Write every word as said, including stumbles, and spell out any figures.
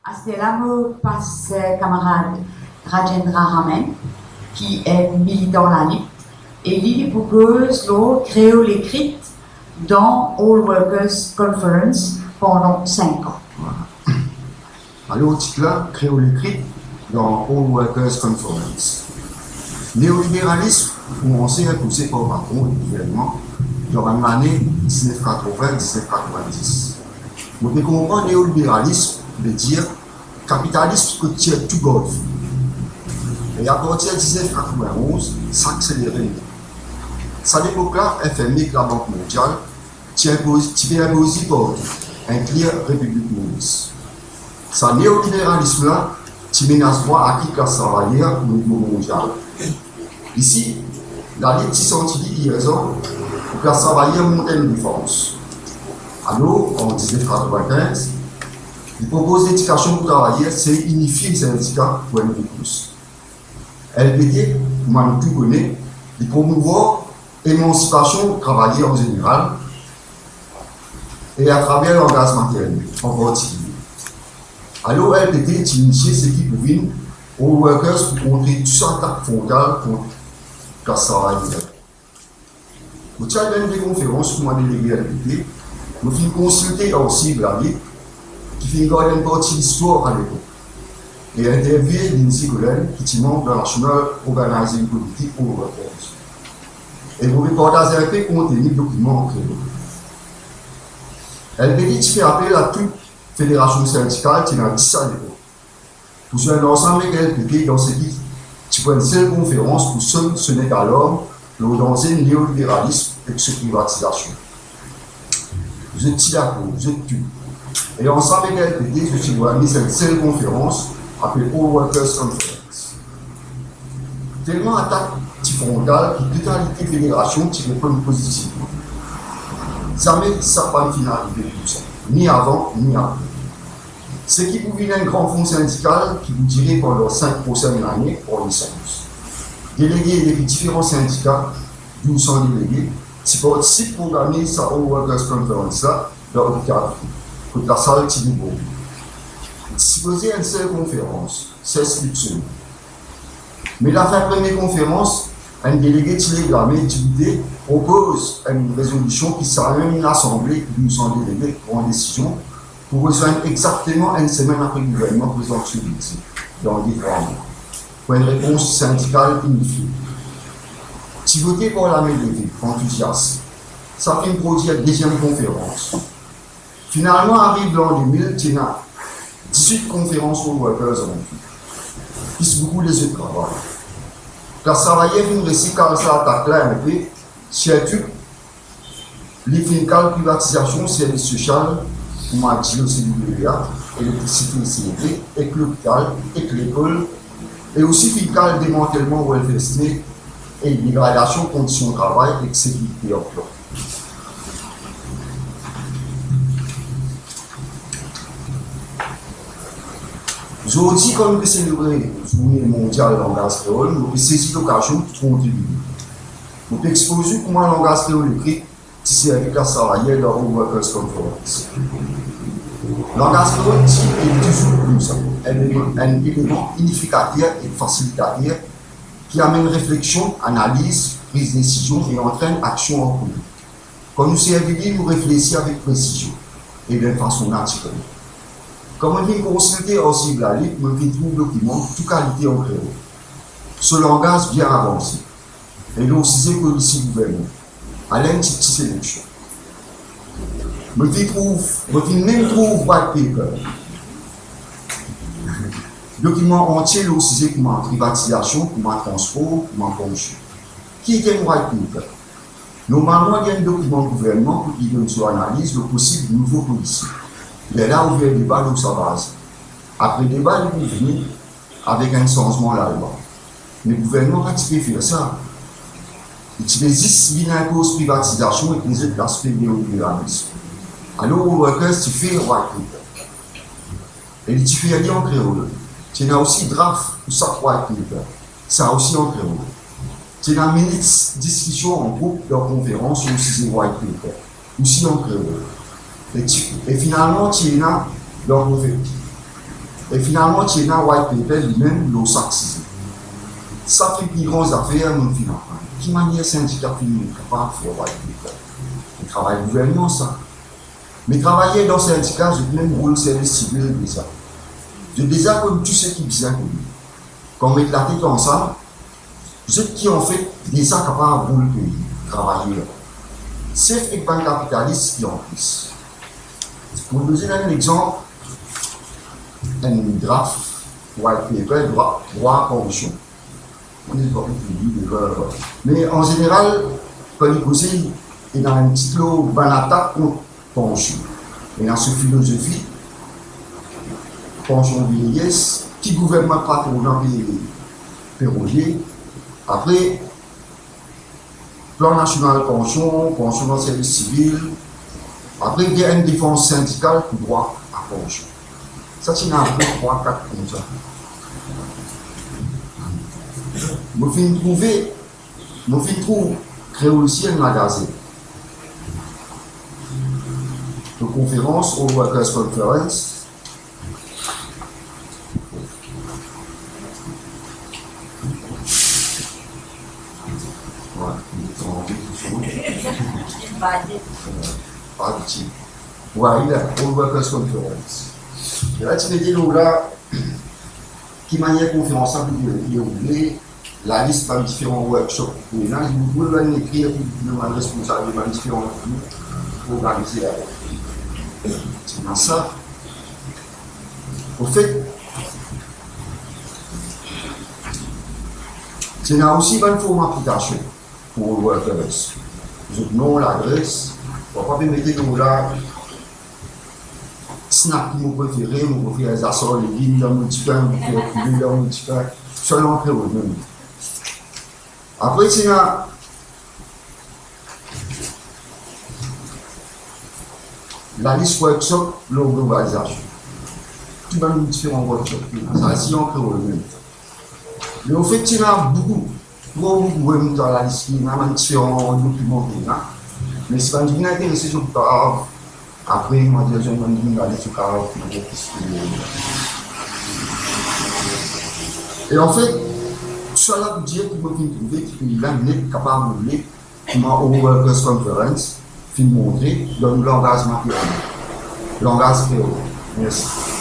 Aster la mo pas, eh, kamarad Rajendra Raman, ki enn militan lalit, e li, li pou koz lor kreol ekrit dan All Workers Conference pandan sink an. Alor, tit la, kreol ekrit dan All Workers Conference. Neoliberalism koumanse inpoze par patron ek gouvernman dan bann lane diznef katrovin, diznef katrovin-dis. Mo pe konpran neoliberalism ve dir kapitalism kot tir tou gard fou. E apartir diznef katrovin-onz, sa akselere net. Sa lepok la, F M I ek Labank Mondial ti inpoz, ti pe inpoz li partou, inkli Repiblik Moris. Sa neoliberalism la ti menas drwa aki klas travayer o nivo mondial. Isi, lalit ti santi li irzan pou klas travayer mont enn defans. Alor, an diznef katrovin-kinz, li propoz ledikasion pou travayer, se inifie sindika pou enn pe plis. L P T, kouma nou tou kone, li promouvwar emansipasion travayer an zeneral e atraver langaz maternel an partikilie. Alor, L P T ti inisie seki pou vinn All Workers pou kontrir tou sa atak frontal kont klas travayer. Mo ti al dan enn de konferans kouma delege L P T, mo finn konsilte arsiv lalit ki finn gard enn parti listwar alepok, e interviewe Lindsay Collen, ki ti manb dan National Organizing Committee All Workers. E mo pe partaz enpe konteni dokiman an kreol. L P T ti fer apel a tou federasion sindikal, ti ena dis alepok, pou zwenn ansam ek L P T dan seki ti pou enn sel konferans pou sonn sonet alarm lor danze neoliberalism ek so privatizasion. Zot ti dakor, zot tou. E ansam ek L P T, zot ti organiz enn sel konferans, apel All Workers Conference. Telman atak ti frontal ki totalite federasion ti reponn pozitivman. Zame sa pann finn arive koumsa, ni avan, ni apre. Seki pou vinn enn gran fron sindikal ki pou dire pandan sink prosenn lane ar nesans. Delege depi diferan sindika, douz san delege, ti partisip pou organiz sa All Workers Conference la dan Octave, kot lasal ti deborde. Ti sipoze enn sel konferans, sez personn. Me lafin premie konferans, enn delege ti lev lame, ti boute, propoz enn rezolision ki samem Lasanble, douz san delege, pran desizion pou rezwenn exakteman enn semenn apre gouvernman prezant so bidze, dan de trwa mwa, pou enn repons sindikal inifie. Ti vote par lame leve, antizias. Sa finn prodwir deziem konferans. Finalman, ariv lan de mil, ti ena dizwit konferans All Workers an tou, plis boukou lezot travay. Klas travayer finn resi kal sa atak la enpe, sirtou li finn kal privatizasion servis sosial, kouma Dilo, C W A, elektrisite, C N T, ek lopital, ek lekol, e osi finn kal demantelman welfare state e degradasion kondision travay ek sekirite anplwa. Zordi, kan nou pe selebre Zourne Mondial Langaz Kreol, mo pe sezi lokazion pou kontribie. Mo pe expoz ou kouma langaz kreol ekri ti servi klas travayer dan All Workers Conference. Langaz kreol ti e touzour koumsa enn eleman, enn eleman inifikater ek fasilitater ki amenn refleksion, analiz, priz desizion e antrenn aksion an koup. Kan nou servi li, nou reflesi avek presizion e dan enn fason natirel. Kan mo finn konsilte arsiv lalit, mo finn trouv dokiman tou kalite an kreol, so langaz bien avanse, e lor size polisi gouvernman. Ala enn ti, ti seleksion. Mo finn trouv, mo finn mem trouv white paper, dokiman antie lor size kouma privatizasion, kouma transpor, kouma pansion. Ki ete enn white paper? Normalman, li enn dokiman gouvernman pou li donn so analiz lor posib nouvo polisi. Lerla ouver deba lor sa baz. Apre deba, li pou vini avek enn sanzman lalwa. Me gouvernman pa ti pe fer sa. Li ti pe zis vinn inpoz privatizasion ek lezot laspe neoliberalism. Alor, All Workers ti fer white paper. E li ti fer li an kreol. Ti ena osi draf pou sak white paper. Sa osi an kreol. Ti ena minit diskision an group dan konferans lor size white paper, osi an kreol. E ti, e finalman, ti ena dan konfe-, E finalman, ti ena white paper limem lor sak size. Sa finn pli gran zafer, mo finn aprann ki manier sindika finn kapav fer white paper. Mo travay gouvernman sa. Me travayer dan sindika, zot mem roul servis sivil deza. Zot deza konn tou seki bizin kone. Kan met latet ansam, zot ki anfet deza kapav roul pei, travayer. Sef ek bann kapitalis ki anplis. Pou donn enn lexanp, enn draft white paper, drwa, drwa pansion. Mo pa pou lir, me, me an zeneral, kan li koze, ena enn tit lor bann atak kont pansion. Ena so filozofi, pansion veyes, ki gouvernman pa pou anvi pe roule. Apre, plan nasional pansion, pansion dan servis sivil, apre, gagn enn defans sindikal pou drwa a pansion. Sa ti ena apre trwa, kat koumsa. Mo finn trouve, mo finn trouv Kreol Sien Lagazet. Konferans, All Workers Conference. Wi, pa ditou. Wi, la, All Workers Conference. E la, ti mete lor la, ki manier konferans la pou deroule, lalis bann diferan workshop pou ena, li pou bann ekrir pou bann responsab bann diferan organize avek. Ti ena sa. Anfet, ti ena osi bann form aplikasion pou workers. Zot nom, ladres, ou pa pe mete lor la, snack ki mo prefere, mo prefer zasar legim dan mo dipin, mo prefer poule dan mo dipin, selon kreol mem. Apre, ti ena lalis workshop lor globalizasion. Tou bann diferan workshop ki ena, sa si an kreol mem. Me anfet, ti ena boukou, tro boukou, wi, mo dan lalis ki ena bann diferan dokiman ki ena. Me si bann dimoun interese, zot kapav, apre, mo dir zot, bann dimoun ale, zot kapav trouve plis ki. E anfet, sa la pou dir ki mo finn trouve ki pei la net kapav roule, kouma All Workers Conference finn montre, dan nou langaz maternel, langaz kreol. Mersi.